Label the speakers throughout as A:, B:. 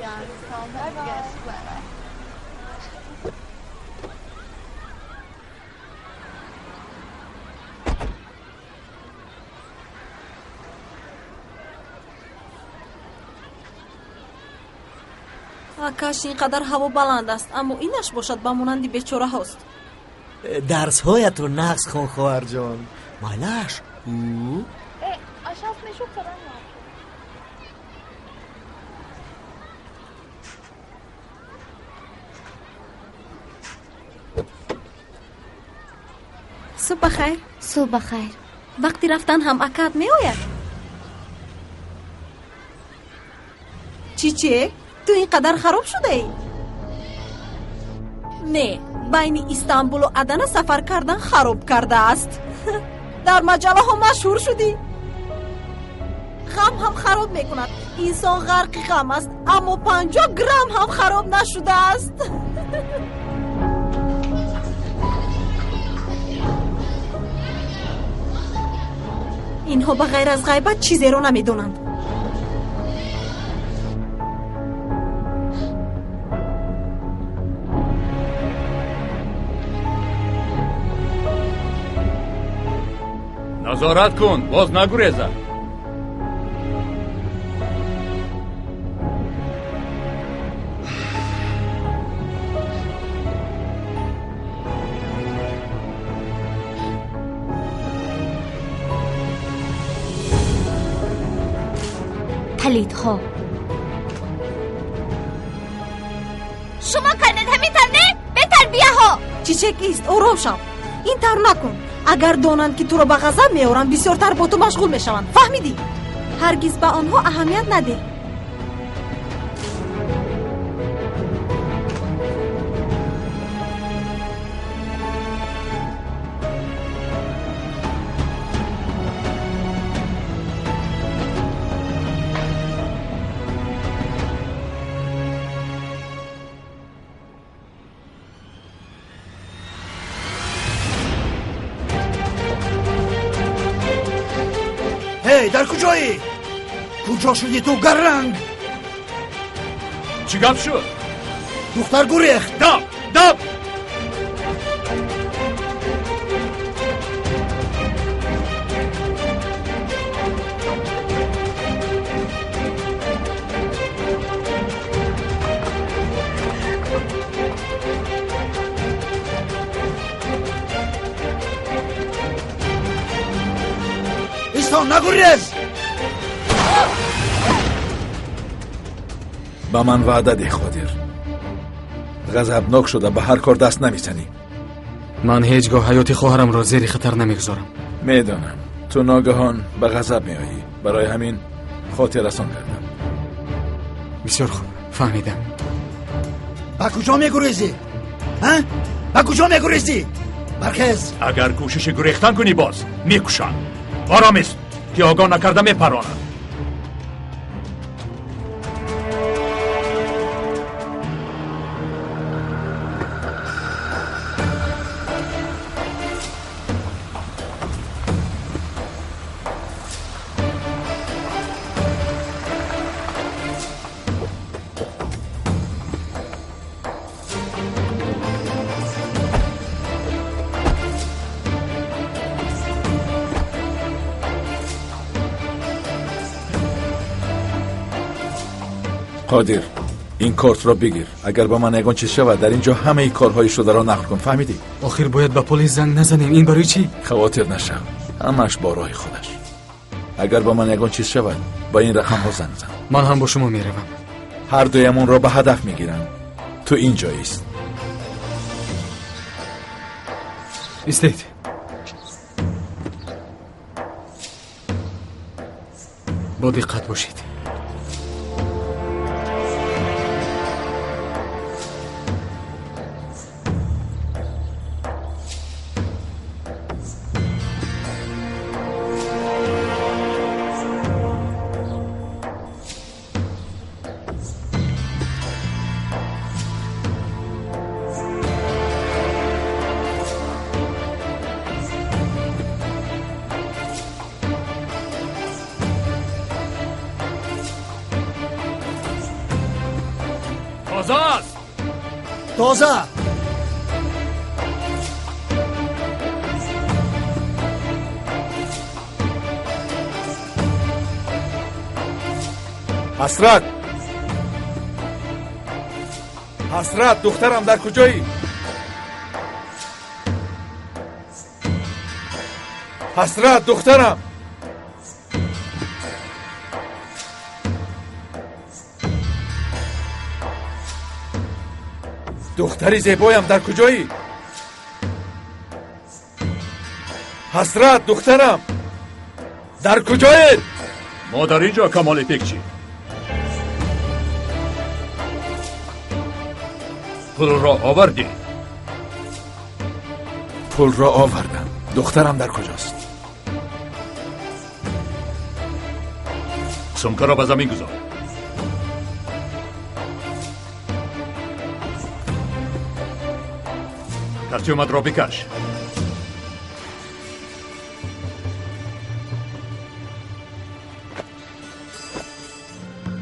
A: Yani tamam, hadi görüşürüz. Bay bay.
B: Акаш, ин қадар ҳаво баланд аст, аммо инаш бошад ба монанди бечораҳост.
C: Дарсҳоятро нағз хон, хоҳарҷон. Майлаш.
A: Aşağısında çok seven var.
B: Субҳ бахайр.
D: Субҳ бахайр.
B: Вақти рафтан ҳам акаат меояд? Чичек, ту ин қадар хароб шудаӣ? Не, байни Истанбулу Адана сафар кардан хароб кардааст. Дар маҷаллаҳо машҳур шудӣ. Ғам ҳам хароб мекунад. Инсон ғарқи ғам аст, аммо 50 грамм ҳам хароб нашудааст. Инҳо ба ғайр аз ғайбат чизеро намедонанд.
E: Назорат кун, боз нагурезад.
D: Палидҳо. Шумо кардед ҳамин тавр, не? Бетарбияҳо.
B: Чичек, ист, ором шав. Ин тавр накун. Агар донанд, ки туро ба ғазаб меоранд, бисёртар бо ту машғул мешаванд. Фаҳмидӣ? Ҳаргиз ба онҳо аҳамият надеҳ.
F: Ҳей, дар куҷоӣ? Куҷо шудӣ ту, гарранг?
E: Чӣ гап шуд?
F: Духтар гурехт.
E: Дав, дав!
F: Истон, нагурез!
G: Ба ман ваъда деҳ, Қодир, ғазабнок шуда ба ҳар кор даст намезанӣ.
H: Ман ҳеҷ гоҳ ҳаёти хоҳарамро зери хатар намегузорам.
G: Медонам, ту ногаҳон ба ғазаб меоӣ, барои ҳамин хотиррасон кардам.
H: Бисёр хуб, фаҳмидам.
F: Ба куҷо мегурезӣ? А, ба куҷо мегурезӣ? Бархез!
E: Агар кӯшиши гурехтан кунӣ, боз мекушам. Ором ист, ки огоҳ накарда мепаронад.
G: Қодир, ин кортро бигир. Агар ба ман ягон чиз шавад, дар ин ҷо ҳамаи корҳои шударо нақл кун, фаҳмидӣ?
H: Охир бояд ба полис занг назанем. Ин барои чӣ?
G: Хавотир нашав, ҳамааш бо роҳи худаш. Агар ба ман ягон чиз шавад, ба ин рақамҳо занг зан.
H: Ман ҳам бо шумо меравам.
G: Ҳар дуямонро ба ҳадаф мегиранд. Ту ин ҷо ист.
H: Истед. Бо диққат бошед.
E: Тоза аст.
F: Тоза.
G: Ҳасрат, Ҳасрат, духтарам, дар куҷоӣ? Ҳасрат, духтарам. Духтари зебоям, дар куҷоӣ? Ҳасрат, духтарам, дар куҷоед?
E: Мо дар ин ҷо, Камоли Пекчӣ. Пулро овардӣ?
G: Пулро овардам. Духтарам дар куҷост?
E: Сумкаро ба замин гузор. Костюматро бикаш.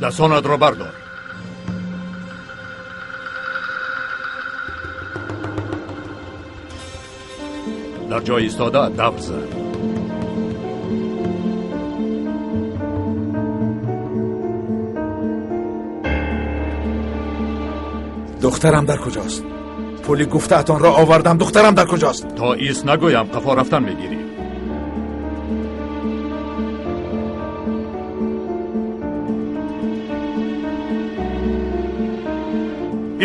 E: Дастонатро бардор. Дар ҷои истода давр зад.
G: Духтарам дар куҷост? Пули гуфтаатонро овардам. Духтарам дар куҷост?
E: То ист нагӯям, қафо рафтан мегирӣ.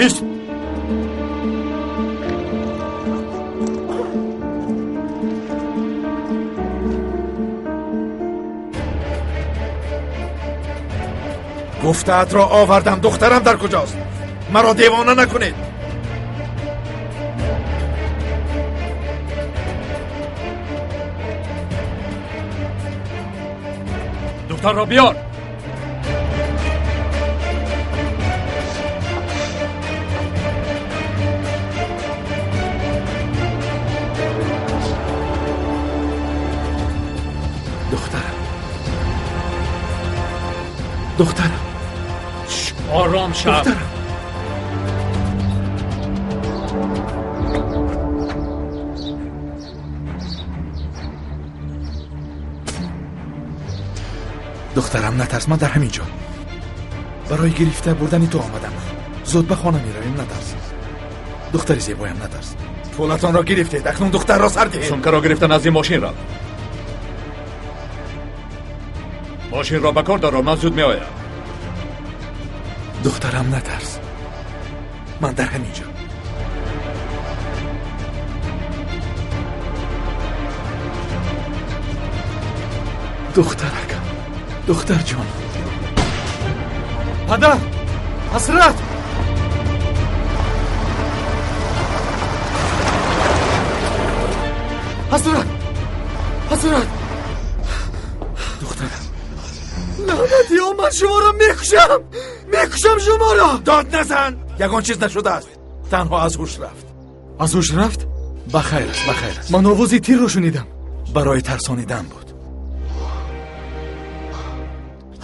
E: Ист!
G: Гуфтаатро овардам. Духтарам дар куҷост? Маро девона накунед.
E: Духтарро биёр.
G: Духтарам, духтарам,
E: ором шав.
G: Духтарам. Духтарам, натарс, ман дар ҳамин ҷо барои гирифта бурдани ту омадам. Зуд ба хона меравем, натарс. Духтари зебоям, натарс. Пулатонро гирифтед, акнун духтарро сар диҳед.
E: Сумкаро гирифта назди мошин рафт. Мошинро ба кор дарор, ман зуд меоям.
G: Духтарам, натарс, ман дар ҳамин ҷо. Духтаракам, духтарҷон.
H: Падар, Ҳасрат! Ҳасрат, Ҳасрат!
G: Духтарам.
H: Лаънатиё, ман шуморо мекушам, мекушам шуморо.
G: Дод назан, ягон чиз нашудааст. Танҳо аз ҳуш рафт.
H: Аз ҳуш рафт?
G: Ба хайр аст, ба хайр аст.
H: Ман овози тирро шунидам.
G: Барои тарсонидан буд.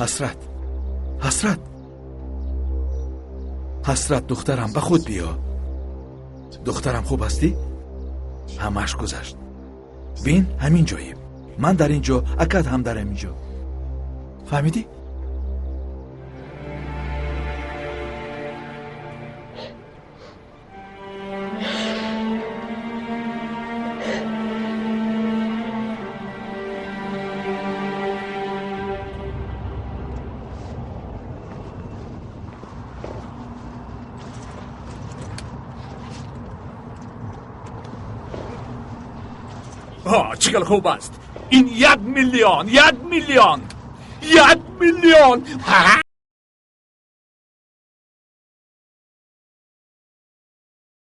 G: Ҳасрат, Ҳасрат, Ҳасрат, духтарам, ба худ биё. Духтарам, хуб ҳастӣ? Ҳамааш гузашт. Бин, ҳамин ҷоем. Ман дар ин ҷо, акат ҳам дар ҳамин ҷо. Фаҳмидӣ?
E: Чӣ хел хуб аст. Ин 1 миллион, 1 миллион, 1 миллион.